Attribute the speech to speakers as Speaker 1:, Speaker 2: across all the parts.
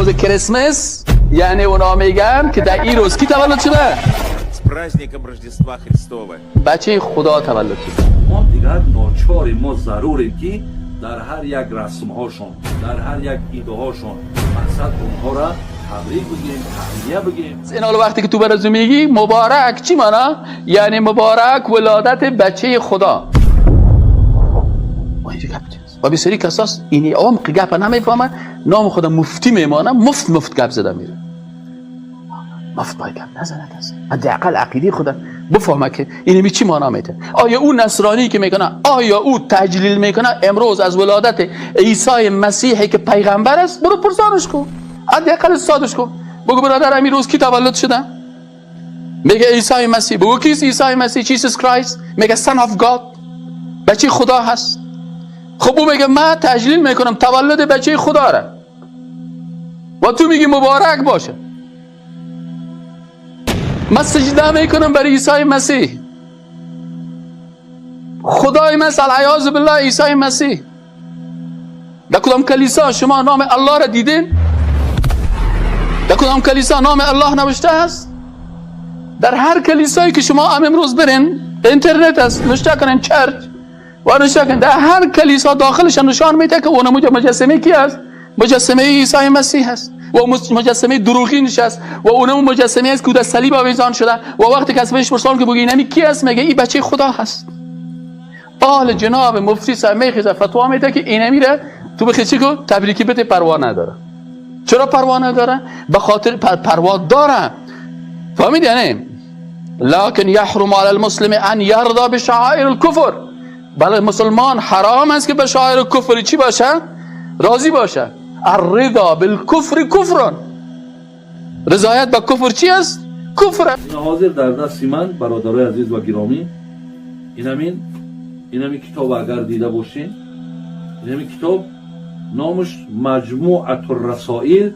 Speaker 1: روز کریسمس یعنی اونا میگن که در این روز کی تولد شده؟
Speaker 2: С праздником Рождества Христова!
Speaker 1: بچه خدا تولد شده.
Speaker 3: Мо дигар ночорем, мо зарурем, ки дар ҳар як расмҳошон, дар ҳар як идҳошон мақсад онҳоро табрик бигем, таҳния бигем.
Speaker 1: این حالا وقتی که تو برازو میگی مبارک، چی معنا؟ یعنی مبارک ولادت بچه خدا. و اینجا گپ چیست؟ و بسیاری کساس اینی عمق گپ نمیفهمن، نام خدا مفتی میمانه، مفت مفت گپ زده میره. مفت باید گپ نزنه کسی، حداقل عقیده خدا بفهمه که اینمی چی معنا میده. آیا او نصرانی که میکنه، آیا او تجلیل میکنه امروز از ولادت عیسی مسیحی که پیغمبر است؟ برو پرسانش کن، حداقل سادش کن، بگو برادر همین روز کی تولد شده؟ میگه عیسی مسیح. بگو کیست عیسی مسیح؟ Jesus Christ. میگه son of God، بچه خدا هست. خب او میگه من تجلیل میکنم تولد بچه خدا را و تو میگی مبارک باشه. من سجده میکنم برای عیسی مسیح، خدای من العیاذ بالله عیسی مسیح. در کدام کلیسا شما نام الله را دیدین؟ در کدام کلیسا نام الله نوشته است؟ در هر کلیسایی که شما هم امروز برین، اینترنت است، نوشته کنین church و نوشته کنین، در هر کلیسا داخلش نشان میده که اونم مجسمه کی است؟ مجسمه عیسی مسیح است و مجسمه دروغینش است و اونم مجسمه است که در صلیب آویزان شده. و وقتی کسی بهش پرسان که بگی اینمی کی است، میگه این بچه خدا هست. آل جناب مفتی صاحب میخیزه فتوا میده که اینمی را تو بخی چی کو تبریکی بده، پروا نداره. چرا پروا نداره؟ به خاطر پروا داره، فهمید؟ یعنی لكن يحرم على المسلم ان يرضى بشعائر الكفر. بله، مسلمان حرام است که به شعائر کفر چی باشه؟ راضی باشه. الرضا بالکفر کفر. رضایت به کفر چی است؟ کفر.
Speaker 3: Ина ҳозир дар дасти ман, бародарои азиз ва гиромӣ, инамин китоб, агар дида бошед, инамин китоб номаш Маҷмуату расоил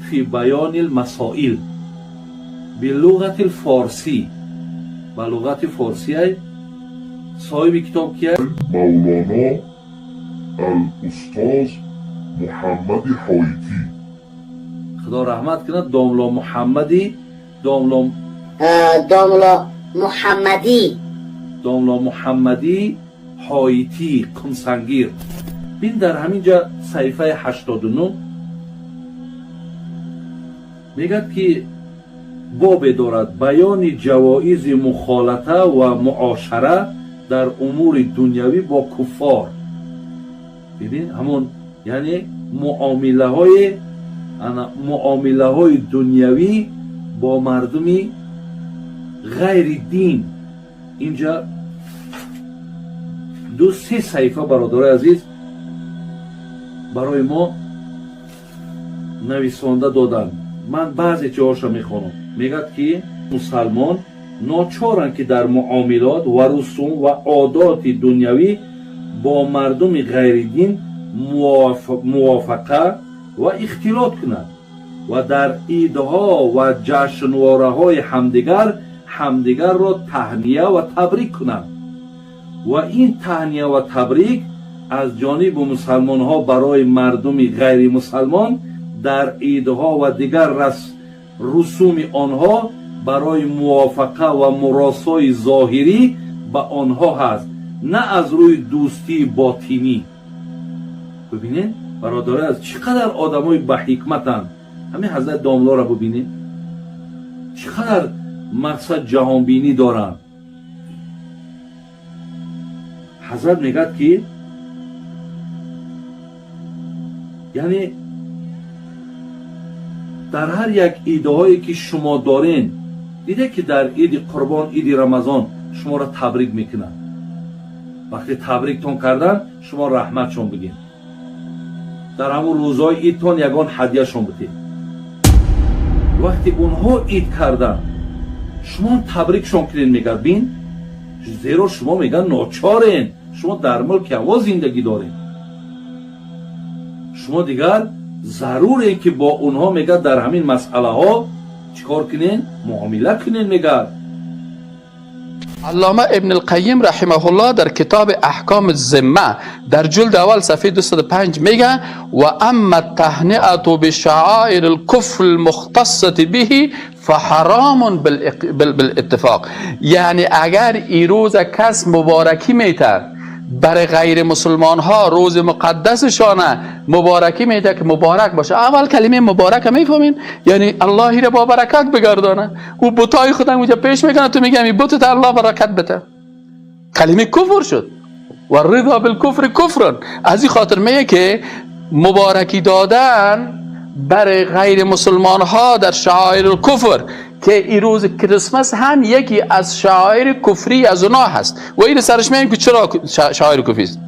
Speaker 3: фи баёни лмасоил билуғати лфорсӣ, ба луғати форсиай. Соҳиби китоб кия?
Speaker 4: Мавлоно ал-устоз Муҳаммади Ҳоитӣ.
Speaker 3: Худо раҳмат кунад домло Муҳаммади, домло
Speaker 5: домло Муҳаммадӣ.
Speaker 3: Домло Муҳаммадӣ Ҳоитӣ Қумсангир. Бин, дар ҳамин ҷа саҳифаи 89 мегӯяд, ки бобе дорад: баёни ҷавоизи мухолата ва муошара дар умури дунявӣ бо куффор. Бибин, ҳамон яъне муомилаҳои ана муомилаҳои дунявӣ бо мардуми ғайри дин. Инҷа ду се саҳифа, бародарои азиз, барои мо нависонда доданд. Ман баъзе ҷоҳоша мехонам. Мегӯяд, ки мусалмон ночоранд, ки дар муомилот ва русум ва одоти дунявӣ бо мардуми ғайридин мувофақа ва ихтилот кунад ва дар идҳо ва ҷашнвораҳои ҳамдигар ҳамдигарро таҳния ва табрик кунанд. Ва ин таҳния ва табрик аз ҷониби мусалмонҳо барои мардуми ғайримусалмон дар идҳо ва дигар русуми онҳо барои мувофақа ва муросои зоҳирӣ ба онҳо ҳаст, на аз рӯи дӯстии ботинӣ. Бибинед, бародари аз, чӣ қадар одамои баҳикматанд. Ҳамин ҳазрат домлоро бибинед, чӣ қадар мақсад ҷаҳонбинӣ доранд. Ҳазрат мегӯяд, ки яъне дар ҳар як идҳое ки шумо дорен, диде ки дар иди Қурбон, иди Рамазон шуморо табрик мекунанд. Вақте табриктон кардан, шумо раҳматшон бигем, дар ҳамун рӯзҳои идтон ягон ҳадияшон бидед. Вақте онҳо ид карданд, шумо табрикшон кунед, мегӯяд. Бин, зеро шумо, мегӯяд, ночорен, шумо дар мулки ҳаво зиндагӣ доред, шумо дигар заруре ки бо онҳо, мегӯяд, дар ҳамин масъалаҳо чӣ кор кунен? Муомила кунен, мегӯяд.
Speaker 1: علامه ابن القیم رحمه الله در کتاب احکام الذمه در جلد اول صفحه 205 میگه و اما التهنئه بشعائر الكفر المختصه به فحرام بالاتفاق. یعنی اگر ای روز کس مبارکی میته برای غیر مسلمان ها، روز مقدسشانه مبارکی میده که مبارک باشه. اول کلمه مبارک میفهمین، یعنی الله را با برکت بگردانه. او بتای خودم اونجا پیش میکنه، تو میگم این بت الله برکت بده، کلمه کفر شد. و رضا بالکفر کفر. از این خاطر میگه که مبارکی دادن برای غیر مسلمان ها در شعائر الکفر، که این روز کریسمس هم یکی از شعائر کفری از اونا هست و این سرش میگیم که چرا شعائر کفری است.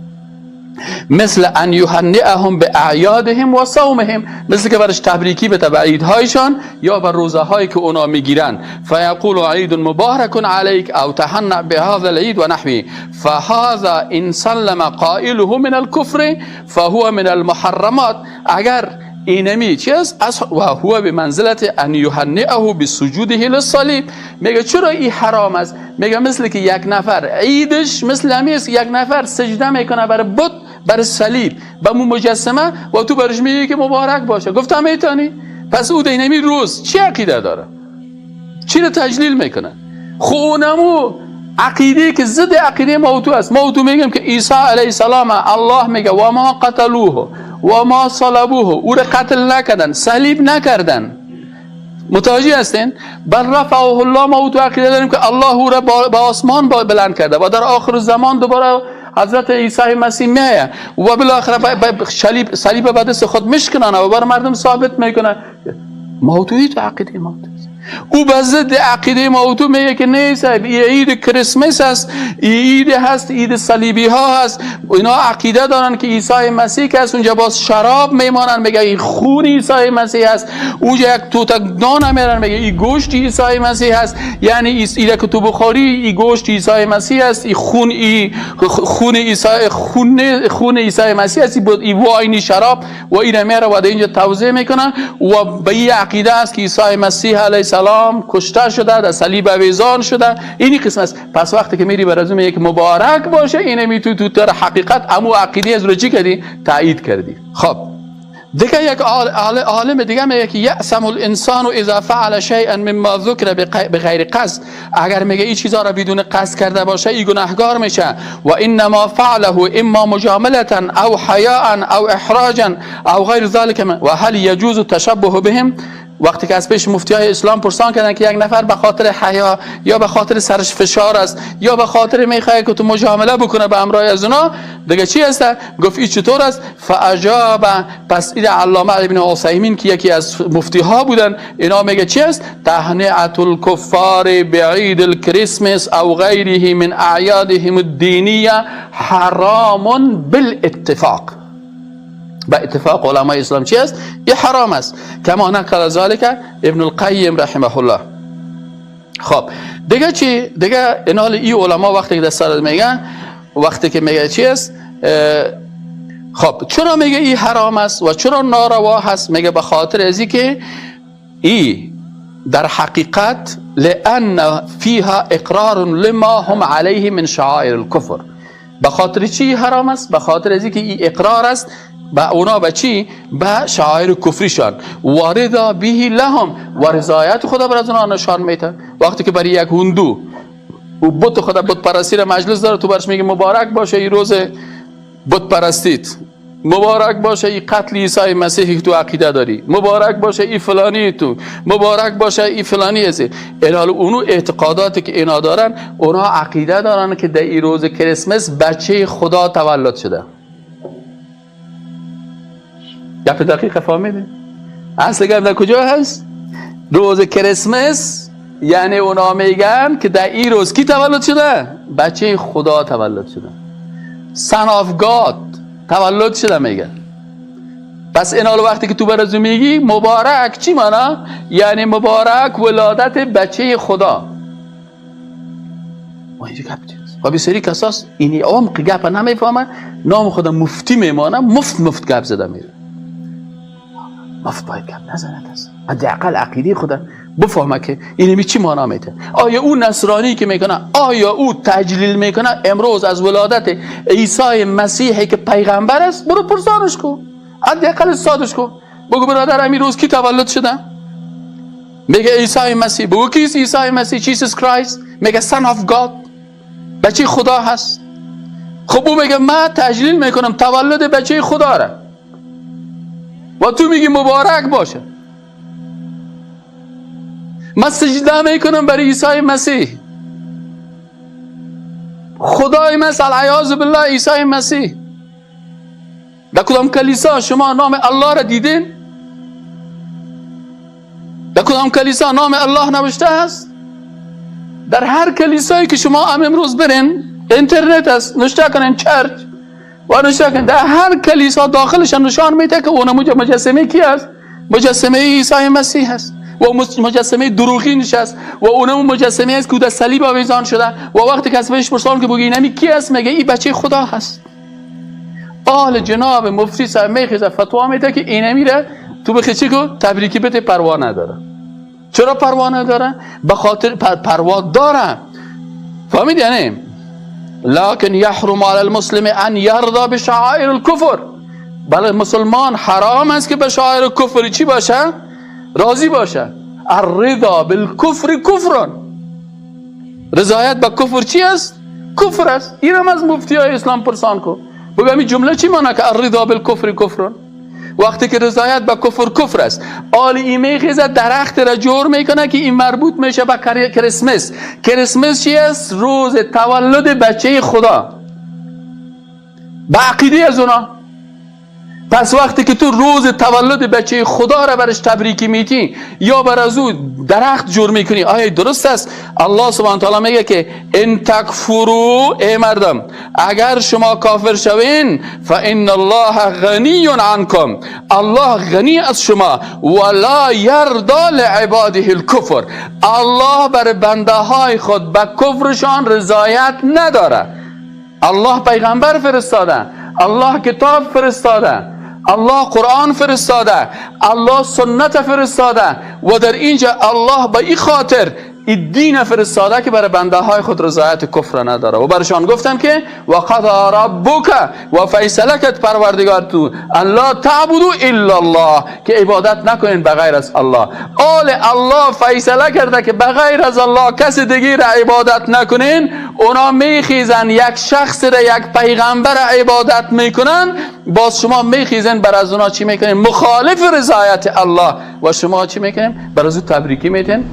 Speaker 1: مثل ان یهنئهم باعیادهم و صومهم، مثل که برش تبریکی بده به عیدهایشان یا بر روزه هایی که اونا میگیرن. فیقول عید مبارک علیک او تهنأ بهذا العید و نحوه فهذا ان سلم قائله من الكفر فهو من المحرمات. اگر اینمی چی است؟ و هو به منزلت ان یهنئه بسجوده للصلیب. میگه چرا این حرام است؟ میگه مثل که یک نفر عیدش مثل همی است، یک نفر سجده میکنه بر بت، بر صلیب، به مجسمه، و تو برش میگی که مبارک باشه. گفتم میتونی؟ پس او اینمی روز چی عقیده داره؟ چی رو تجلیل میکنه؟ خب اونمو عقیده که ضد عقیده ما و تو است. ما و تو میگیم که عیسی علیه السلام، الله میگه و ما قتلوه و ما صلبوه، او را قتل نکردن، صلیب نکردن. متوجه هستین؟ بل رفعه الله. ما و تو عقیده داریم که الله او را به آسمان بلند کرده و در آخر زمان دوباره حضرت عیسی مسیح میایه و بالاخره صلیب به دست خود میشکنن و بر مردم ثابت میکنه. ما و تو عقیده ما او به ضد عقیده ما و تو میگه که نیست، عید کریسمس است، عید هست، عید صلیبی ها هست. اینا عقیده دارن که عیسی مسیح که است، اونجا باز شراب میمانن، میگه این خون عیسی مسیح است. اونجا یک توتک دانه میرن، میگه این گوشت عیسی مسیح است. یعنی ایره که تو بخوری این گوشت عیسی مسیح است، این خون، ای خون عیسی، خون عیسی مسیح است، این wine شراب و ایره میره و اینجا توزیع میکنن و به این عقیده است که عیسی مسیح علیه السلام کشته شده، در صلیب آویزان شده. اینی قسم است. پس وقتی که میری بر از اون که مبارک باشه، اینه می تو در حقیقت امو عقیده از رو چی کردی؟ تایید کردی. خب دیگه یک عالم دیگه میگه که یأثم الانسان اذا فعل شیئا مما ذکر بغیر قصد. اگر میگه این چیزا را بدون قصد کرده باشه، این گناهگار میشه. و انما فعله اما مجامله او حیاء او احراجا او غیر ذلك و هل یجوز التشبه بهم. وقتی که از پیش مفتی های اسلام پرسان کردن که یک نفر به خاطر حیا یا به خاطر سرش فشار است یا به خاطر میخواد که تو مجامله بکنه به همراه از اونا، دیگه چی هست؟ گفت این چطور است؟ فاجاب. پس این علامه ابن عثیمین که یکی از مفتی ها بودن، اینا میگه چی است؟ تهنئه الکفار بعید الکریسمس او غیره من اعیادهم الدینیه حرام بالاتفاق. با اتفاق علمای اسلام چی است؟ این حرام است. کما نقل ذلك ابن القیم رحمه الله. خب دیگه چی؟ دیگه اینال ای علما وقتی که در سر میگن، وقتی که میگه چی است؟ خب چرا میگه ای حرام است و چرا ناروا هست؟ میگه به خاطر ازی که ای در حقیقت لان فیها اقرار لما هم علیه من شعائر الكفر. به خاطر چی حرام است؟ به خاطر ازی که ای اقرار است به اونا، به چی؟ به شعائر کفریشان. و رضا به لهم، و رضایت خدا بر از اونا نشان میده. وقتی که برای یک هندو او بت خدا، بت پرستی را مجلس داره، تو برش میگه مبارک باشه این روز بت پرستیت، مبارک باشه این قتل عیسی مسیح که تو عقیده داری، مبارک باشه این فلانی تو، مبارک باشه این فلانی ازی. الحال اونو اعتقاداتی که اینا دارن، اونا عقیده دارن که در این روز کریسمس بچه خدا تولد شده. گپ دقیق فهمیدی؟ اصل گپ در کجا هست؟ روز کریسمس، یعنی اونا میگن که در این روز کی تولد شده؟ بچه خدا تولد شده، son of God تولد شده میگن. پس اینا وقتی که تو برازو میگی مبارک، چی مانا؟ یعنی مبارک ولادت بچه خدا. و اینجا گپ چیست؟ و بسیاری کساس اینی عمق گپ نمیفهمن، نام خدا مفتی میمانه، مفت مفت گپ زده میره. مفت باید گپ نزنه کس، حداقل عقیده خدا بفهمه که اینمی چی معنا میده. آیا او نصرانی که میکنه، آیا او تجلیل میکنه امروز از ولادت عیسی مسیحی که پیغمبر است؟ برو پرسانش کو، حداقل سادش کو، بگو برادر امروز روز کی تولد شده؟ میگه عیسی مسیح. بگو کیست عیسی مسیح؟ Jesus Christ. میگه son of God، بچه خدا هست. خب او میگه من تجلیل میکنم تولد بچه خدا را، و تو میگی مبارک باشه. من سجده میکنم برای عیسی مسیح، خدای من العیاذ بالله عیسی مسیح. در کدام کلیسا شما نام الله را دیدین؟ در کدام کلیسا نام الله نوشته است؟ در هر کلیسایی که شما هم امروز برین، اینترنت است، نوشته کنین church و نوشته کنین، در هر کلیسا داخلش نشان میده که اون مجسمه کی است؟ مجسمه عیسی مسیح است و مجسمه دروغینش است و اونم مجسمه است که در صلیب آویزان شده. و وقتی کسی بهش پرسان که بگه اینمی کی است، میگه این بچه خدا هست. آل جناب مفتی صاحب میخیزه فتوا میده که اینمی را تو بخی چی کو تبریکی بده، پروا نداره. چرا پروا نداره؟ به خاطر پروا داره. فهمید یعنی؟ لکن یحرم علی المسلم ان یرضى بشعائر الكفر. بله مسلمان حرام است که به شعائر کفر چی باشه؟ راضی باشه. الرضا بالکفر کفر. رضایت به کفر چی است؟ کفر است. اینم از مفتی های اسلام پرسان کو، بگو این جمله چی معنی که الرضا بالکفر کفر؟ وقتی که رضایت به کفر کفر است. آل ای میخیزه درخت را جور میکنه که این مربوط میشه به کریسمس. کریسمس چی است؟ روز تولد بچه خدا به عقیده از اونا. پس وقتی که تو روز تولد بچه خدا را برش تبریکی میتی یا بر از او درخت جور میکنی، آیا درست است؟ الله سبحانه تعالی میگه که ان تکفروا، ای مردم اگر شما کافر شوین، فان الله غنی عنکم، الله غنی از شما، ولا یرضى لعباده الکفر، الله بر بنده های خود به کفرشان رضایت نداره. الله پیغمبر فرستاده، الله کتاب فرستاده، الله قرآن فرستاده، الله سنت فرستاده و در اینجا الله به این خاطر این دین فرستاده که برای بنده های خود رضایت کفر نداره. و برشان گفتن که و قضا ربک، و فیصله کرد پروردگار تو، ان لا تعبدوا الا الله، که عبادت نکنین بغیر از الله. آل الله فیصله کرده که بغیر از الله کس دیگه را عبادت نکنین. اونا میخیزن یک شخص را، یک پیغمبر عبادت میکنن، باز شما میخیزن بر از اونا چی میکنین؟ مخالف رضایت الله. و شما چی میکنین؟ بر از او تبریکی میتین.